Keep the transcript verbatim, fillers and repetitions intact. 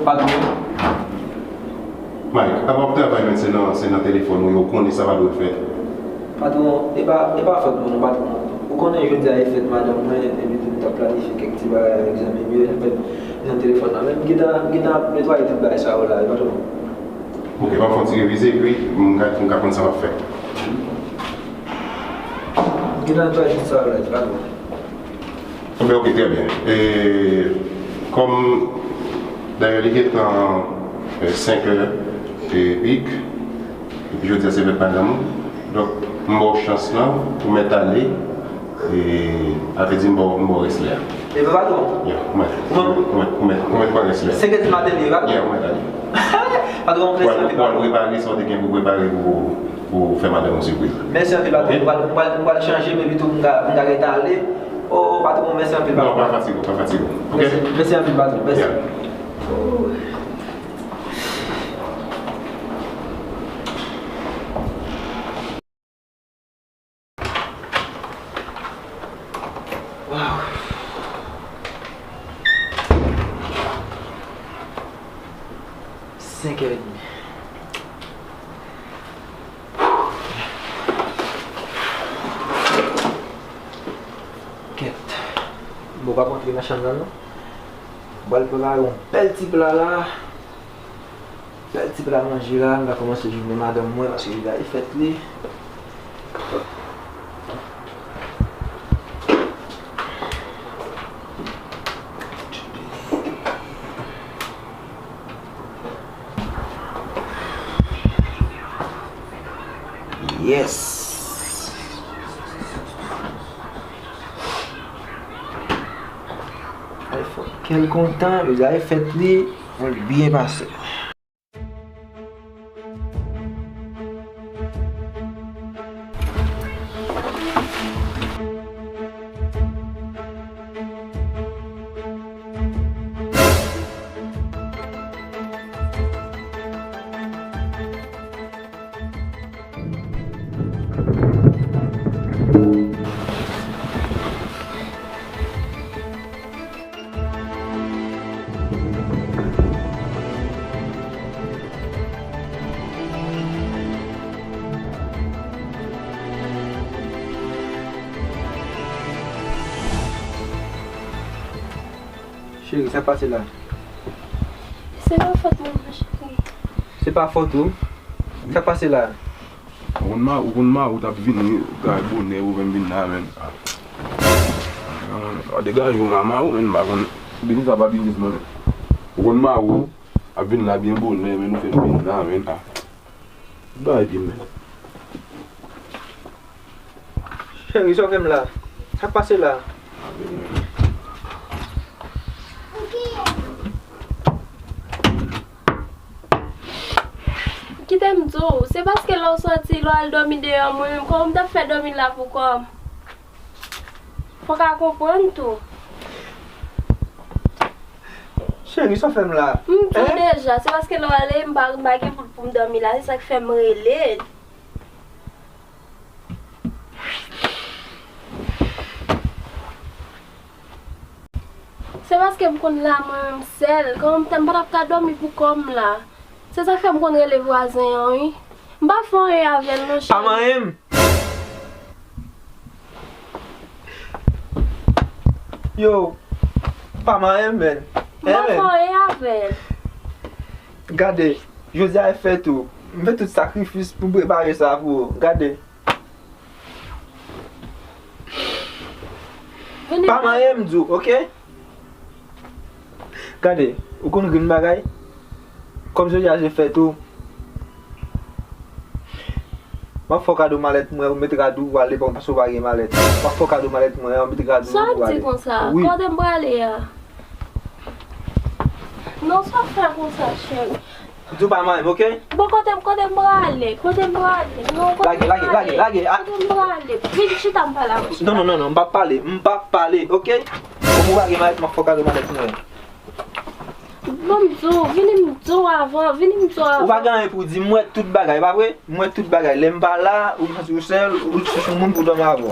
Patwon. Mike, apa w ap travay, men se nan, se nan telefòn ou ye, ou konnen sa pa dwe fèt. Patwon, e pa, e pa fòt mwen non, patwon. Ou konnen jodi a e fèt madanm mwen, epi tou m t ap planifye kèk ti bagay avèk zanmi m yo, epi nan telefòn nan. Men m gentan, m gentan ap netwaye tout bagay sa yo la, wi, patwon. Ok, m ap fè yon ti revize, epi m ka, m ka konn sa m ap fè. M gentan netwaye tout sa yo la, wi, patwon. Enben, ok, trè byen. E, kòm, dayè, li gentan, e, senk è e pik, epi jodi a se fèt madanm ou. Donk, m ba w chans lan pou mèt ale, e, sa vle di m ba w, m ba w rès lè a. Epi patwon? Yeah, ou mèt, ou mèt, ou mèt, ou mèt pran rès lè a. Senk è di maten li ye, patwon? Yeah, ou mèt ale. Patwon, mèsi anpil, patwon. Ou al, ou al prepare sa w te gen pou prepare pou, pou fè madanm ou sipriz. Mèsi anpil, patwon. Ok? M pral, m pral, m pral chanje, men pito m ka, m ka gentan ale. Oh, patwon, mèsi anpil, patwon. Non, pa fatige w, pa fatige w. Ok? Mèsi, mèsi anpil, patwon. Mèsi. Yeah. Oh. Waw. Senk è edmi. Kèt. Bon, pa kontre nan chanm nan, non. M pral prepare yon bèl ti pla la. Bèl ti pla manje la, m ka kòmanse jounen madanm mwen, paske jodi a e fèt li. Yes! Ay, fò kè l kontan, jodi a e fèt li, pou l byen pase. Cheri, sa k pase la? Se pa fòt mwen non, cheri. Se pa fòt ou? Sa k pase la? Ou konn ma, ou konn ma ou t ap vini, gade bonè ou menm vin la menm. Ah. Ah, degaje w mama ou menm, m pa konn. Biznis sa pa biznis mwen. Ou konn ma ou ap vin la byen bonè, men nou fè m vin la menm. Ah. Bay di men. Cheri, sa w fè m la? Sa k pase la? Kite m di w, se paske lè w sòti, lè w al dòmi deyò, mwen menm, kòman m t ap fè dòmi la pou kò m? Fò w ka konprann tou. Cheri, sa w fè m la? M di w deja, se paske lè w ale, m pa, m pa gen pou, pou m dòmi la, se sa k fè m rele. Se paske m konn la mwen menm sèl, kòman m t, m pa t ap ka dòmi pou kò m la. Se sa k fè m konn rele vwazen an, wi. M pa fè anyen avè l non, cheri. Pa manyen m. Yo, pa manyen m, men. M pa fè anyen avè l. Gade, jodi a e fèt ou. M fè tout sakrifis pou m prepare sa pou ou. Gade. Pa manyen m di w, oke? Gade, ou konn grenn bagay? Kòm jodi a se fèt ou, m ap fè w kado malèt mwen, ou met rad ou, ou ale, paske w pa gen malèt. M ap fè w kado malèt mwen an, ou met rad ou, ou ale. Sa w ap di konsa? Wi. Kote m prale a? Non, sa w fè konsa, cheri. M di w pa manyen m, oke? Bon, kote m, kote m prale? Kote m prale? Non, kote m prale? Lage, lage, lage, lage, ah. Kote m prale? Vin chita m pale avè w, chita. Non, non, non, non, m p ap pale, m p ap pale, oke? Kòm ou pa gen malèt, m ap fè w kado malèt mwen. Bon, m di w, vini m di w avan, vini m di w avan. Ou pa gen anyen pou w di, m wè tout bagay, pa vre? M wè tout bagay. Lè m pa la, ou santi w sèl, ou chèche yon moun pou dòmi avè w.